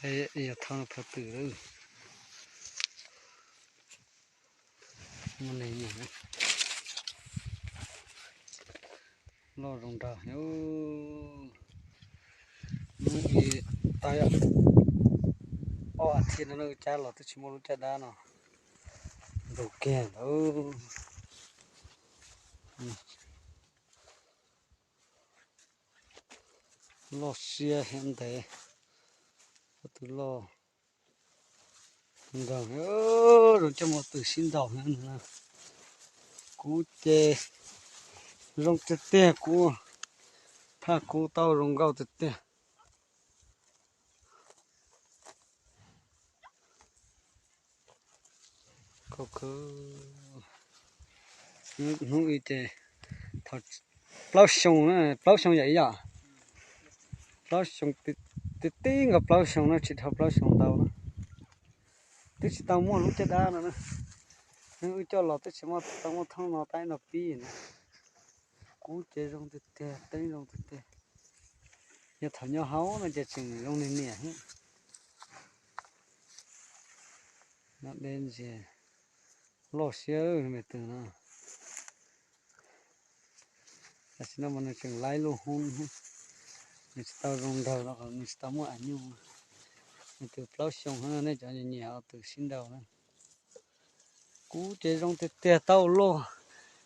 Yog thaj no phaj twm lawm. Muaj neeg nyiam loj zoo nraug. Hnub i tau ob as thiv no na, cab los twb tsis muaj lub caj dab no ntug kiag ntawd. Loj siab thiab ntev, pob tw loj nraug, zoo coj mus twm sib ntaus na. Kub ces zoo tiag tiag, kub, phaj kub tau zoo nkauj tiag tiag. Hnub i ces plaub xyoo, plaub xyoo yom ib yom, plaub xyoo, tib tib nkaus plaub xyoo na, tsis dhau plaub xyoo ntau na. Twb tsis tau muaj lub caj dab no na, wb coj los twb tsis tau muaj thoob no tab no pib na. Kub ces zoo tiag tiag, teeb zoo tiag tiag. Yog thaum nyob hauv no ces tseem zoo niam niam thiab. Nyob deb ntsia, loj siab me twm no. Tam sim no mas nws tseem laib lub hub, nws tsis tau zoo nraug no, nws tsis tau muaj as nyuj. Me twm plaub xyoo, nej cov nyiam twm sib ntaus na. Kub ces zoo tiag tiag tau loj,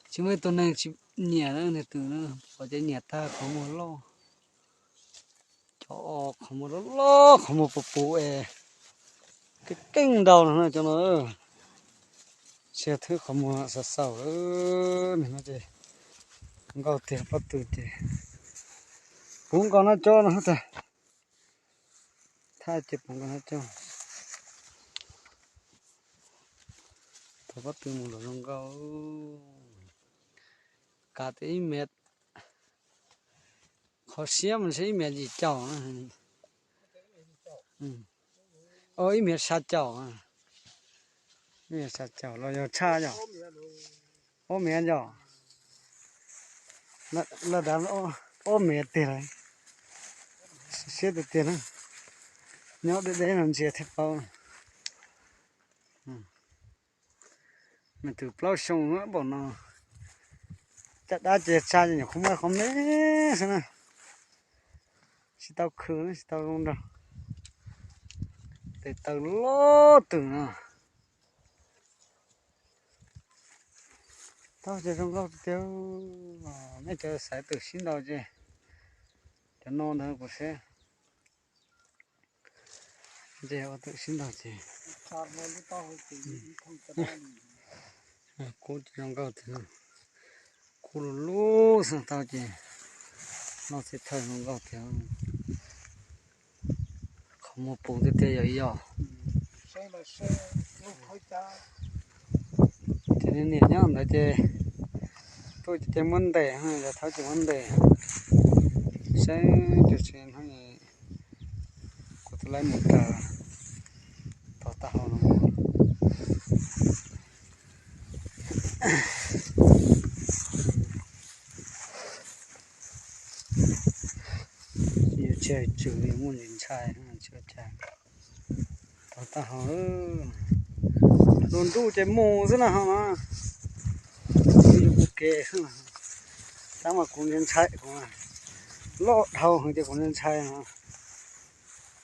tsis muaj ib tug neeg tsis nyiam na, nws twm na, pom ces nyiam tag. Qhov muag loj, cov qhov muag loj loj, qhov muag puv puv es keej keej ntau no na cov no. Tsis yog thwb qhov muag xaus xaus, nws no ces nkauj tiag, pob tw ces puv nkaus no cov no tag. Thaj ces puv nkaus no cov. Thaum pob tw mus los zoo nkauj, kav tias ib mev, qhov siab mas ntshe ib mev yim caum, ib mev xya caum, ib mev xya caum los yog tshaj yom. Ob mev yom, lawm dav ob mev tiag lawm, siab tiag tiag na. Nyob deb deb no ntsia thiaj paub. Me twm plaub xyoo npaum no, caj dab ces tsa nyuam qhuav muaj qhov me xwb na, tsis tau khw, tsis tau zoo nraug. Tes taw loj twm no. Tau ces zoo nkauj tiag. Nej cov xaiv twm sib ntaus ces cov no ntawd kuv saib. Ntses ua twm sib ntaus ces kub zoo nkauj tiag. Kub lub lub xwb tau ces noj txiv thawj zoo nkauj tiag. Qhov muag puv tiag tiag yog ib yog. Ces niam nyob ntawd ces tuaj ces muab ntes, yog thaub ces muab ntes. Saib tus tsis hnub kuv tus laib mus raws tau tag hauv no. Yuav tsis tswm yuav muaj ntsis ntshai, tsis ua cas. Tau tag hauv, luag ntuj ces mus xwb na ho mas. Kuv yus kuv kev xwb, tab mas kuv ntshai ntshai, kuv loj dhau heev ces kuv ntshai ntshai no.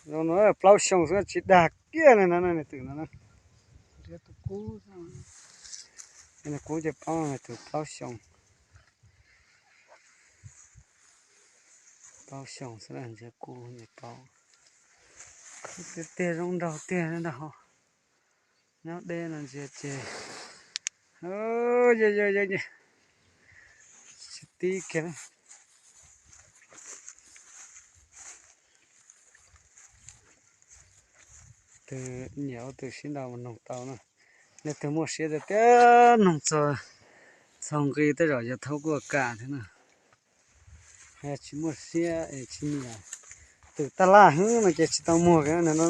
Zoo no plaub xyoo xwb tsis dag kiag li no, nws twm no na. Nws kub ces paub nws twm plaub xyoo. Plaub xyoo xwb na, ntsia kub nws paub. Khwv tiag tiag, zoo nraug tiag nraug. Nyob deb no ntsia ces tsis tib kiag na. Tus nyiam ua twm sib ntaus mas noog tau na. Leej twg muaj siab tiag tiag noog txog, txog nqi tej zaum yog thaub kuj kam thiab na. Ho yog tsis muaj siab es tsis nyiam twm taj laj heev no ces tsis tau muag kiag no.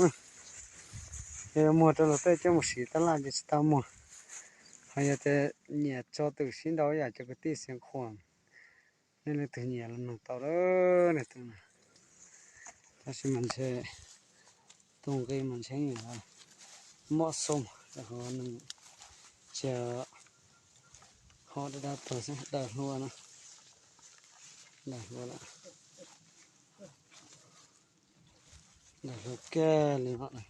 Yog muag rau luag tej coj mus siv taj laj ces tsis tau muag. Ho yog tias nyiam tso twm sib ntaus yam cov kwv tij Xeev Khuam, nej leej twg nyiam los noog tau lawm, tab sis mas ntshe Tus nqi mas ntseeb mob xoo, ho nws tsis ho dab dab tuag xwb, daws hlua na, daws hlua lawm, daws hlua kiag li no na.